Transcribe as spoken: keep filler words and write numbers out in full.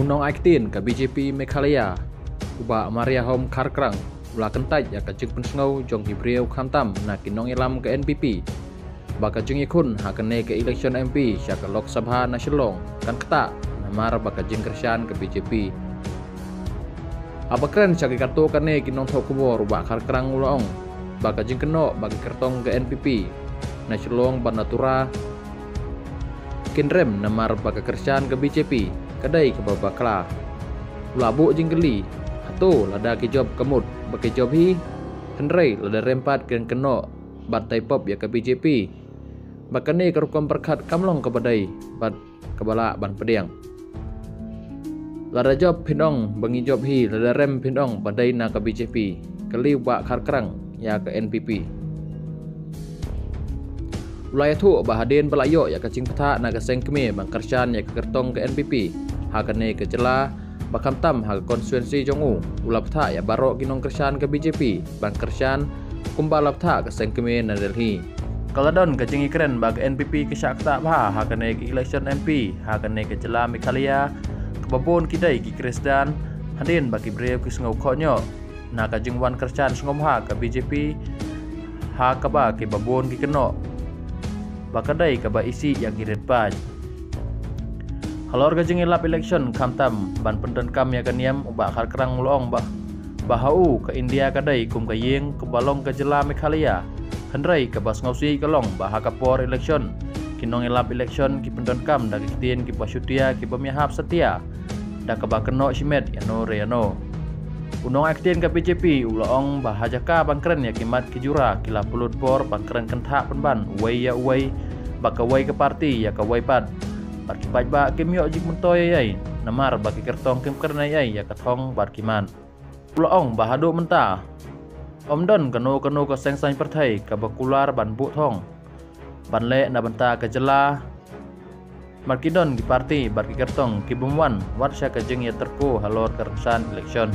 Nongaiktien ka B J P Meghalaya, u Bah Mariahom Kharkrang, u la kyntait ïa ka jingpynsngew jong ki briew khamtam na ki nongïalam ka N P P ba ka jingïakhun ha kane ka election M P sha ka Lok Sabha na Shillong kan ktah namar ba ka jingkyrshan ka B J P. Haba kren sha ki katto katne ki nongthoh khubor, u Bah Kharkrang u la ong ba ka jingkynnoh ba ki kyrtong ka N P P na Shillong bad na Tura kin rem namar ba ka kyrshan ka B J P ka dei kaba bakla. U la buh jingkylli, hato lada ki jop ka mut ba ki jop hi, hynrei lada rem pat kin kynnoh bad tai pop ïa ka B J P ba kane ka rukom pyrkhat kam long kaba dei bad kaba lah ban pdiang. Lada jop phin ong ba ngi jop hi, lada rem phin ong ba dei na ka B J P, kylli u Bah Kharkrang ïa ka N P P. U la ïathuh ba hadien ba la ïoh ïa ka jingbthah na ka seng kmie ban kyrshan ïa ka kyrtong ka N P P ha kane ka jylla, ba khamtam ha ka constituency jong u, u la bthah ïa baroh ki nongkyrshan ka B J P ban kyrshan kumba la bthah ka seng kmie na Delhi. Ka la don ka jingïakren ba ka N P P ka shah ktah bha ha kane ka election M P ha kane ka jylla Meghalaya, kaba bun ki dei ki Khristan, hadien ba ki briew ki sngew khohñioh na ka jingwan kyrshan sngewbha ka B J P, ha kaba kiba bun ki kynnoh ba ka dei kaba isih ïa ki rit paid. Halor ka jingïalap election khamtam ban pyndonkam ïa ka niam, u Bah Kharkrang u la ong ba, ba ha u ka India ka dei kum ka ïing kaba long ka jylla Meghalaya. Hynrei kaba sngewsih ka long ba ha ka por election, ki nongïalap election ki pyndonkam da ki ktien kiba shutia, kiba ïahap satia, da kaba kynnoh shimet ïano re ïano. U nongaiktien ka B J P u la ong ba ha jaka ban kren ïa ki mat ki jura, ki la pynlut por ban kren kynthah pynban uwei ïa uwei, ba kawei ka party ïa kawei pat. Bad ki paidbah kim ïoh jingmyntoi ei ei namar ba ki kyrtong kim kren ei ei ïa ka thong bad ki mat. U la ong ba haduh mynta ym don kano kano ka seng saiñ pyrthei kaba kular ban buh thong ban leh na bynta ka jylla, bad ki don ki party bad ki kyrtong kibym wan wat sha ka jingïatyrko halor ka rynsan election.